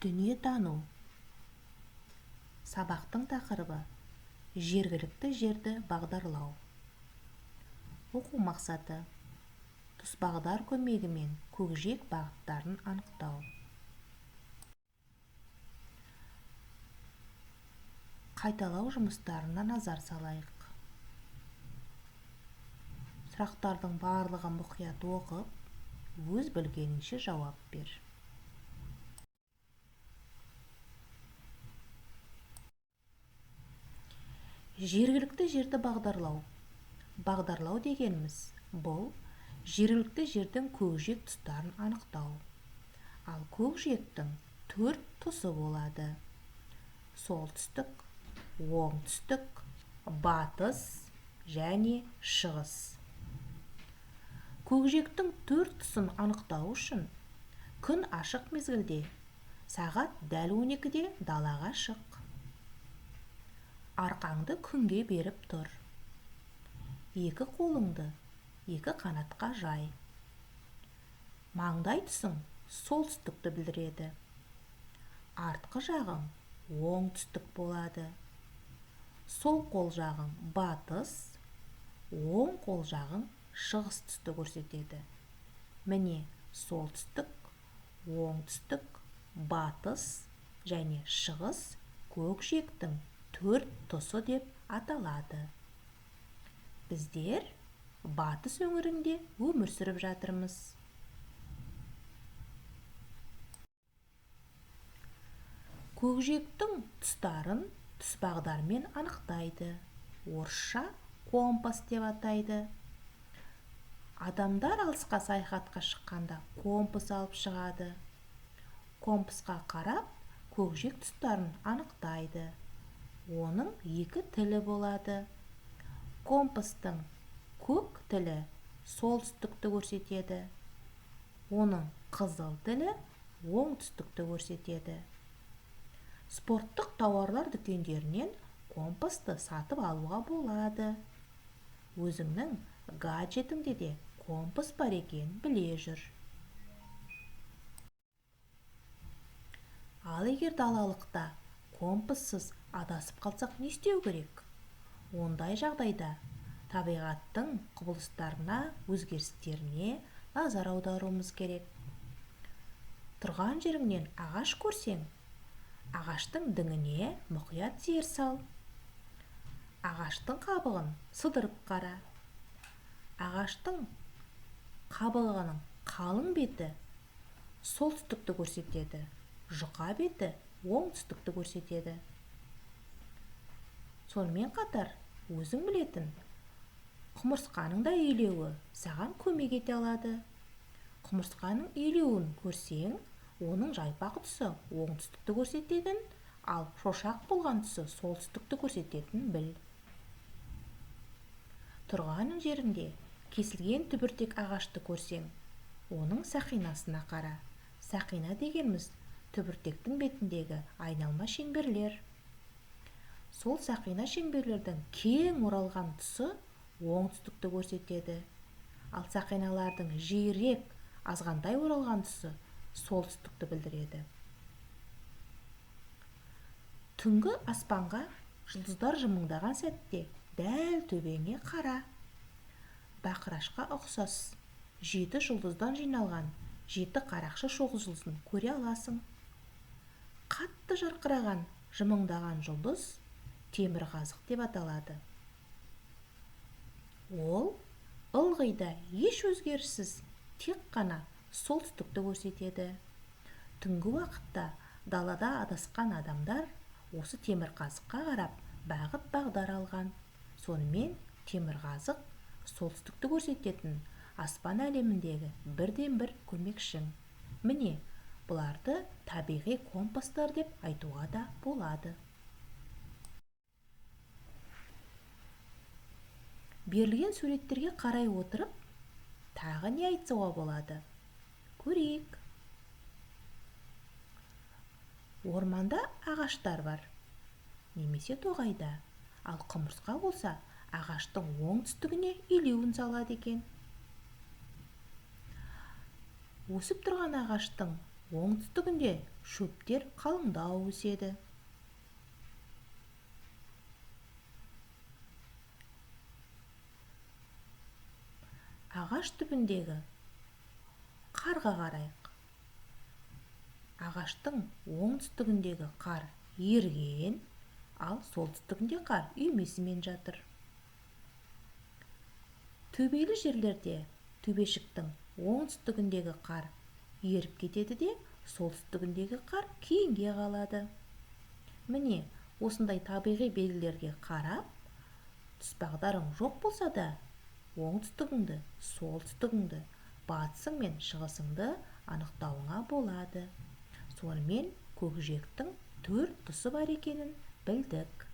Дүниетану. Сабақтың тақырыбы: жергілікті жерді бағдарлау. Оқу мақсаты: тұсбағдар көмегімен көкжиек бағыттарын анықтау. Қайталау жұмыстарына назар салайық. Сұрақтардың барлығын мұқият оқып, өз білгеніңше жауап бер. Жергілікті жерді бағдарлау. Бағдарлау дегеніміз бұл жергілікті жердің көкжиек тұстарын анықтау. Ал көкжиектің 4 тұсы болады: солтүстік, оңтүстік, батыс және шығыс. Көкжиектің 4 тұсын анықтау үшін күн ашық мезгілде сағат дәл 12-де далаға шық. Арқаңды күнге беріп тұр. Екі қолыңды екі қанатқа жай. Маңдай тұсың солтүстікті білдіреді. Артқы жағың оңтүстік болады. Сол қол жағың батыс, оң қол жағың шығыс түсті көрсетеді. Міне, солтүстік, оңтүстік, батыс және шығыс көкжиектің 4 тұсы деп аталады. Біздер батыс өңірінде өмір сүріп жатырмыз. Көкжиектің тұстарын тұсбағдармен анықтайды. Орысша компас деп атайды. Адамдар алысқа саяхатқа шыққанда компас алып шығады. Компасқа қарап көкжиек тұстарын анықтайды. Оның 2 тілі болады. Компастың көк тілі солтүстікті көрсетеді. Оның қызыл тілі оңтүстікті көрсетеді. Спорттық тауарлар дүкендерінен компасты сатып алуға болады. Өзіңнің гаджетіңде де компас бар екенін біле жүр. Ал егер далалықта компассыз адасып қалсақ не істеу керек? Ондай жағдайда табиғаттың құбылыстарына, өзгерістеріне назар аударуымыз керек. Тұрған жеріңнен ағаш көрсең, ағаштың діңіне мұқият зер сал. Ағаштың қабығын сыдырып қара. Ағаштың қабығының қалың беті солтүстікті көрсетеді, жұқа беті оңтүстікті көрсетеді. Сонымен қатар, өзің білетін құмырсқаның да үйлеуі саған көмек ете алады. Құмырсқаның үйлеуін көрсең, оның жайпақ тұсы оңтүстікті көрсететін, ал шошақ болған тұсы солтүстікті көрсететінін біл. Тұрған жеріңде кесілген түбіртек ағашты көрсең, оның сақинасына қара. Сақина дегеніміз түбіртектің бетіндегі айналма шеңберлер. Сол сақина шеңберлердің кең оралған тұсы оңтүстікті көрсетеді. Ал сақиналардың жиірек, азғантай оралған тұсы солтүстікті білдіреді. Түнгі аспанға жұлдыздар жымыңдаған сәтте дәл төбеңе қара. Бақырашқа ұқсас 7 жұлдыздан жиналған 7 қарақшы шоқжұлдызын көре аласың. Қатты жарқыраған, жымыңдаған жұлдыз темірқазық деп аталады. Ол ылғи да еш өзгеріссіз тек қана солтүстікті көрсетеді. Түнгі уақытта далада адасқан адамдар осы темірқазыққа қарап бағыт бағдар алған. Сонымен темірқазық солтүстікті көрсететін аспан әлеміндегі бірден-бір көмекшің. Міне, бұларды табиғи компастар деп айтуға да болады. Берілген суреттерге қарай отырып, тағы не айтуға болады? Көрейік. Орманда ағаштар бар, немесе тоғайда, ал құмырсқа болса ағаштың оңтүстігіне илеуін салады екен. Өсіп тұрған ағаштың Оңтүстігінде шөптер қалыңдау өседі. Ағаш түбіндегі қарға қарайық. Ағаштың оңтүстігіндегі қар еріген, ал солтүстігінде қар үймесімен жатыр. Төбелі жерлерде төбешіктің оңтүстігіндегі қар еріп кетеді де, солтүстігіндегі қар кейінге қалады. Міне, осындай табиғи белгілерге қарап, түс бағдарың жоқ болса да, оңтүстігіңді, солтүстігіңді, батысың мен шығысыңды анықтауыңа болады. Сонымен көкжиектің 4 тұсы бар екенін білдік.